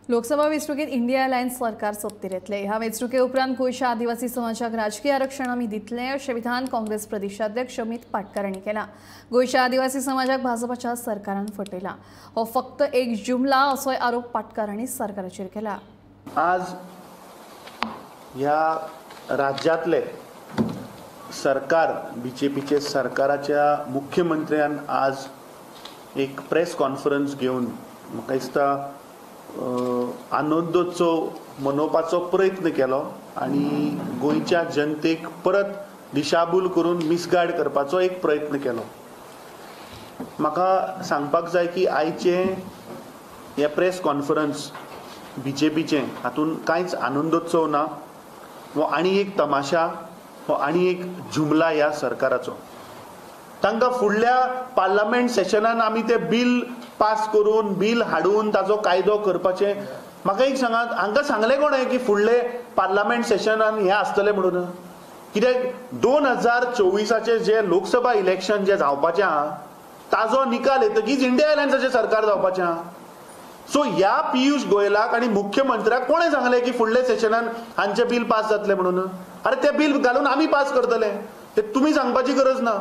Lok Sabha वेंचणुकेत India alliance सरकार सत्तेर येतले. ह्या वेंचणुके उपरांत गोंयच्या आदिवासी समाजाक राजकीय आरक्षण आमी दितले अशें विधान काँग्रेस प्रदेशाध्यक्ष अमित पाटकार हांणी केलां. गोंयच्या आदिवासी समाजाक भाजपाच्या सरकारान फटयला, हो फक्त एक जुमला असोय आरोप पाटकार हांणी सरकाराचेर केला. आज ह्या राज्यांतले सरकार, बीजेपीचे सरकाराच्या मुख्यमंत्र्यान आज एक प्रेस कॉन्फरन्स घेवन म्हाका दिसता आनंदोत्सव मनोवपाचो प्रयत्न केलो आनी गोंयच्या जनतेक परत दिशाभूल करून मिसगायड करपाचो एक प्रयत्न केलो. म्हाका सांगपाक जाय की आयचें हें प्रेस कॉन्फरन्स बीजेपीचें हातूंत कांयच आनंदोत्सव ना, हो आनी एक तमाशा, हो आनी एक जुमला ह्या सरकाराचो. तांकां फुडल्या पार्लमेंट सेशनान आमी ते बील पास करून बील हाडून ताजो कायदो करपाचें. म्हाका एक सांगात, हांकां सांगलें कोणें की फुडले पार्लमेंट सेशनान हें आसतलें म्हणून? कित्याक 2024 जे लोकसभा इलेक्शन जे जावपाचें आहा ताजो निकाल येतकीच इंडिया अलायन्साचें सरकार जावपाचें आहा. सो ह्या पियुष गोयलाक आनी मुख्यमंत्र्याक कोणें सांगलें की फुडले सेशनान हांचें बील पास जातलें म्हणून? अरे तें बील घालून आमी पास करतले, तें तुमी सांगपाची गरज ना.